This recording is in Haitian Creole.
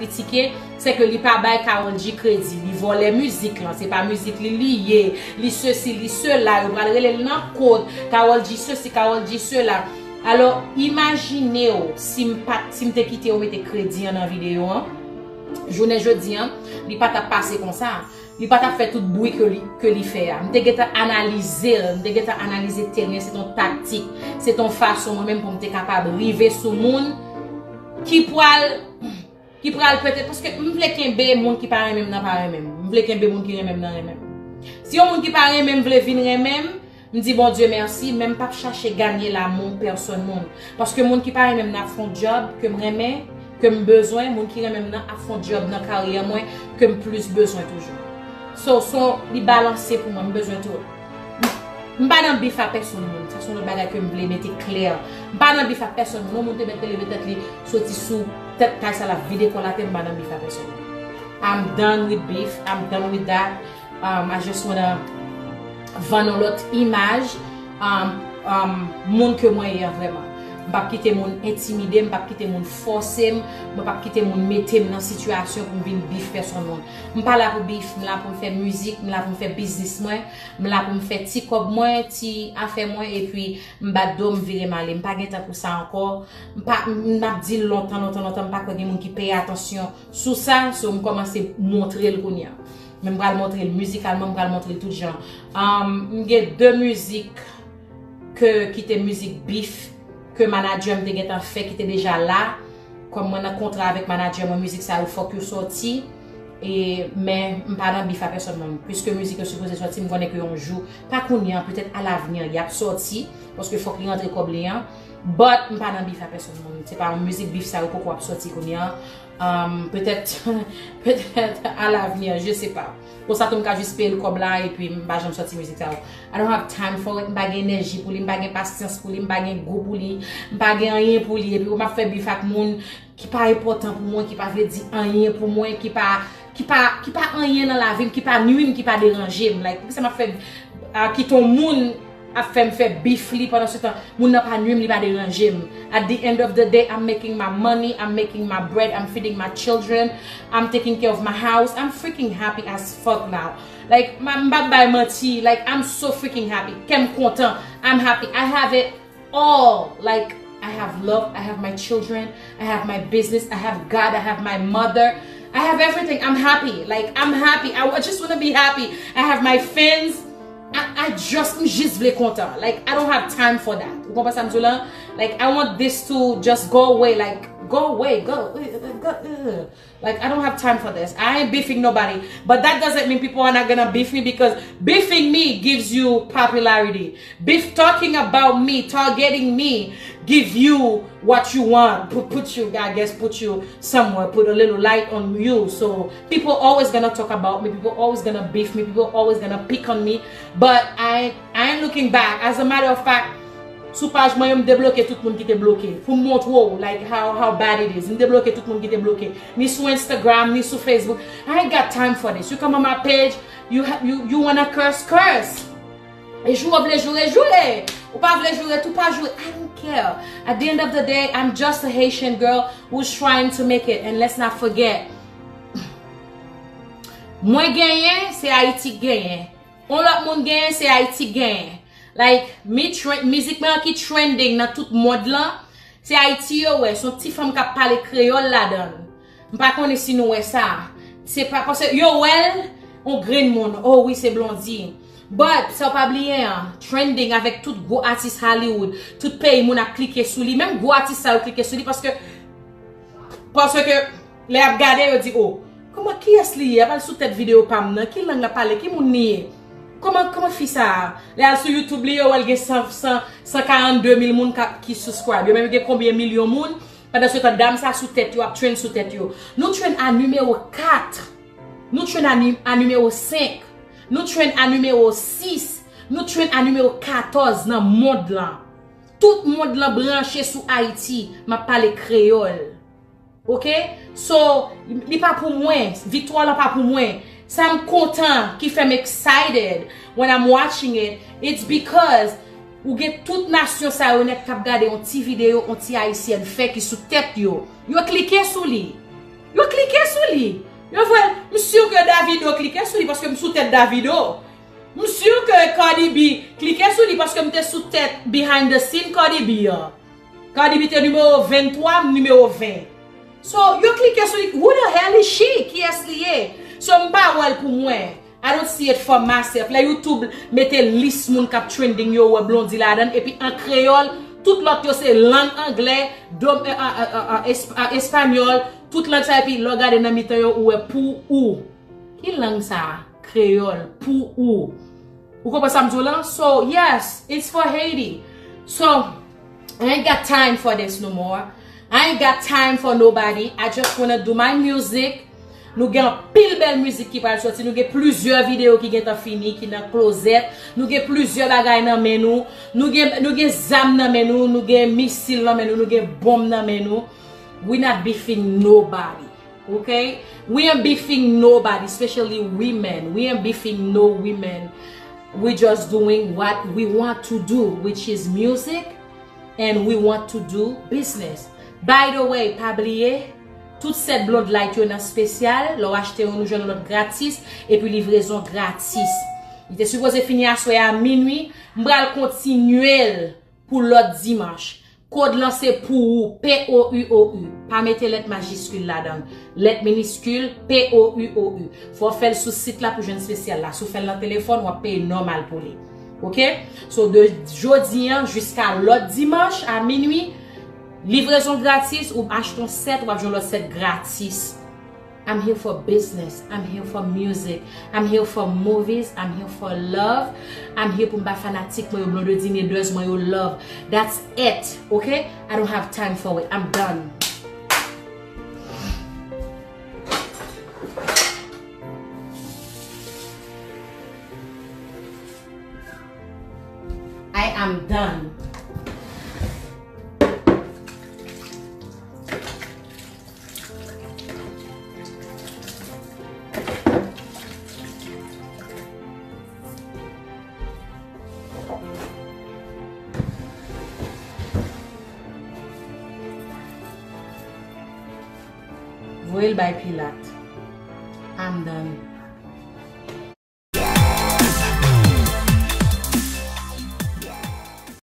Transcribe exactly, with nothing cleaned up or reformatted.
kritike, se ke li pa bay Karol G kredi. Li vòlè mizik lan, se pa mizik li li ye, li sesi, li sela, yo pral rele l nan kot, Karol G sesi, Karol G sela. Alò, imajine w si m pa, si m te kite yo mete kredi an nan videyo an, jounen jodi an, li pa t ap pase konsa. Li pa t ap fè tout bri ke li, ke li fè a. M te gentan analize l, m te gentan analize teren, se t on taktik, se t on fason mwen menm pou m te kapab rive sou moun ki pral, ki pral petèt, paske m vle kenbe moun ki pa renmen m nan pa renmen m. M vle kenbe moun ki renmen m nan renmen m. Si yon moun ki pa renmen m vle vin renmen m, m di Bondye mèsi, men m p ap chache ganye lamou pèsòn moun. Paske moun ki pa renmen m nan ap fè on djòb ke m renmen, ke m bezwen, moun ki renmen m nan ap fè on djòb nan karyè mwen ke m plis bezwen toujou. So, so, li balanse pou mwen, m bezwen tou. M pa nan bif a pèsòn moun, sa se yon lòt bagay ke m vle mete klè. M pa nan bif a pèsòn moun, yon moun te mèt te leve tèt li, soti sou tèt kay sa l ap vide kò l atè, m pa nan bif a pèsòn moun. I'm done with beef, I'm done with that. Um, I just wanna vann yon lòt imaj, um, um, moun ke mwen ye an vrèman. M p ap kite moun entimide m, m p ap kite moun fòse m, mwen p ap kite moun mete m nan sitiyasyon pou m vin bif pèsòn moun. M pa la pou bif, m la pou m fè mizik, m la pou m fè biznis mwen, m la pou m fè ti kòb mwen, ti afè mwen, epi m bat do m vire m ale. M pa gen tan pou sa ankò. M pa, m ap di l lontan, lontan, lontan, m pa kwè gen moun ki peye atansyon sou sa, so m kòmanse montre l kounye a. Men m pral montre l mizikalman, m pral montre l tout jan. Um, m gen de mizik ke, ki te mizik bif ke manadjè m te gentan fè, ki te deja la. Kòm mwen nan kontra avèk manadjè mwen, mizik sa yo fòk yo sòti. E, men m pa nan bif a pèsòn moun. Piske mizik yo sipoze sòti, m konnen ke yon jou, pa kounye a, petèt alavni, y ap sòti, paske fòk li rantre kòb li an. But m pa nan bif a pèsòn moun. Se pa yon mizik bif sa yo poko ap sòti kounye a. Um, petèt, petèt alavni, je sais pas. Konsa tou m ka jis peye l kòb la epi m pa janm sòti mizik sa yo. I don't have time for it, m pa gen enèji pou li, m pa gen pasyans pou li, m pa gen gou pou li, m pa gen anyen pou li. Epi m ap fè bif ak moun ki pa enpòtan pou mwen, ki pa vle di anyen pou mwen, ki pa, ki pa, ki pa anyen nan lavi m, ki pa nwi m, ki pa deranje m. Like, poukisa m ap fè, a, kite yon moun ap fè m fè bif li pandan se tan moun nan pa nwi m, li pa deranje m. At the end of the day, I'm making my money, I'm making my bread, I'm feeding my children, I'm taking care of my house, I'm freaking happy as fuck now. Like, m pa bay manti, like, I'm so freaking happy. Kè m kontan, I'm happy. I have it all. Like, I have love, I have my children, I have my business, I have God, I have my mother, I have everything. I'm happy. Like, I'm happy. I just want to be happy. I have my fans. I, I just, m jis vle kontan. Like, I don't have time for that. Ou konprann sa m di w la? Like, I want this to just go away. Like, go away. Go. Go. Uh. Like, I don't have time for this. I ain't beefing nobody. But that doesn't mean people are not gonna beef me because beefing me gives you popularity. Beef, talking about me, targeting me, give you what you want. Put, put you, I guess, put you somewhere, put a little light on you. So people always gonna talk about me. People always gonna beef me. People always gonna pick on me. But I, I ain't looking back. As a matter of fact, sou paj mwen yo, m debloke tout moun ki te bloke. Pou m montre w, like, how, how bad it is. M debloke tout moun ki te bloke. Ni sou Instagram, ni sou Facebook. I ain't got time for this. You come on my page, you, ha- you, you wanna curse, curse. E jou w vle joure, joure. Ou pa vle joure tou, pa joure. I don't care. At the end of the day, I'm just a Haitian girl who's trying to make it. And let's not forget, mwen genyen, se Ayiti k genyen. On lòt moun genyen, se Ayiti k genyen. Like, mi tre- mizik mwen ki trending nan tout mond lan, se Ayiti yo wè, se yon ti fanm k ap pale kreyòl ladan l. M pa konnen si nou wè sa. Se pa, paske yo wè l, on grenn moun, oh wi, se Blondy. But, sa w pa bliye an, trending avèk tout gwo atis Hollywood, tout peyi moun ap klike sou li, menm gwo atis sa yo klike sou li, paske, paske lè y ap gade, yo di, oh, kòman, kiyès li ye? Ap al sou tèt videyo pa m nan, ki lang l ap pale, ki moun li ye? Kòman, kòman fi sa a? Lè y al sou YouTube li, yo wè l gen san, san, san karannde mil moun k ap, ki subscribe. Yo menm gen konbyen milyon moun? Pandan se tan, dam sa sou tèt yo, ap trend sou tèt yo. Nou trend a nimewo kat. Nou trend a, ni- a nimewo senk. Nou trend a nimewo sis. Nou trend a nimewo katòz nan mond lan. Tout mond lan branche sou Ayiti. M ap pale kreyòl. Ok? So, li pa pou mwen. Viktwa lan pa pou mwen. Sa m kontan, ki fè m excited when I'm watching it, it's because ou gen tout nasyon sa yo nèt k ap gade yon ti videyo, yon ti ayisyèn fè ki sou tèt yo. Yo klike sou li. Yo klike sou li. Yo voye l. M si ke Davido klike sou li paske m sou tèt Davido. M si ke Cardi B klike sou li paske m te sou tèt behind the scene Cardi B an. Cardi B te nimewo venntwa, m nimewo ven. So, yo klike sou li. Who the hell is she? Kiyès li ye? So, m pa wè l pou mwen. I don't see it for myself. Lè YouTube mete lis moun k ap trending yo, ou wè Blondy ladan l, epi an kreyòl, tout lòt yo se lang anglè, dom, eh, ah, ah, ah, ah, esp-, ah, espanyòl, tout lang sa, epi lè w gade nan mitan yo, ou wè pou ou. Ki lang sa a? Kreyòl, pou ou. Ou konprann sa m di w lan? So, yes, it's for Haiti. So, I ain't got time for this no more. I ain't got time for nobody. I just wanna do my music. Nou gen anpil bèl mizik ki pral soti. Nou gen plizyè videyo ki gentan fini, ki nan klozèt. Nou gen plizyè bagay nan men nou. Nou gen, nou gen zam nan men nou. Nou gen misil nan men nou. Nou gen bonm nan men nou. We not beefing nobody. Okay? We ain't beefing nobody, especially women. We ain't beefing no women. We just doing what we want to do, which is music, and we want to do business. By the way, pa bliye, tout sèt Blonde Light yo nan spesyal, lè w achte youn, ou jwenn lòt gratis, epi livrezon gratis. Li te sipoze fini aswè a minwi, m pral kontinye l pou lòt dimanch. Kòd lan se pou ou, P O U O U. Pa mete lèt majiskil ladan l. Lèt miniskil, P O U O U. Fò w fè l sou sit la pou jwenn spesyal la. Si w fè l nan telefòn, w ap peye nòmal pou li. Oke? So, de jodi an jiska lòt dimanch a minwi, livrezon gratis, ou achte yon sèt, w ap jwenn lòt sèt gratis. I'm here for business. I'm here for music. I'm here for movies. I'm here for love. I'm here pou m ba fanatik mwen yo, Blondedy, Neders mwen yo love. That's it. Okay? I don't have time for it. I'm done. I am done. Voye l bay Pilat. I'm done.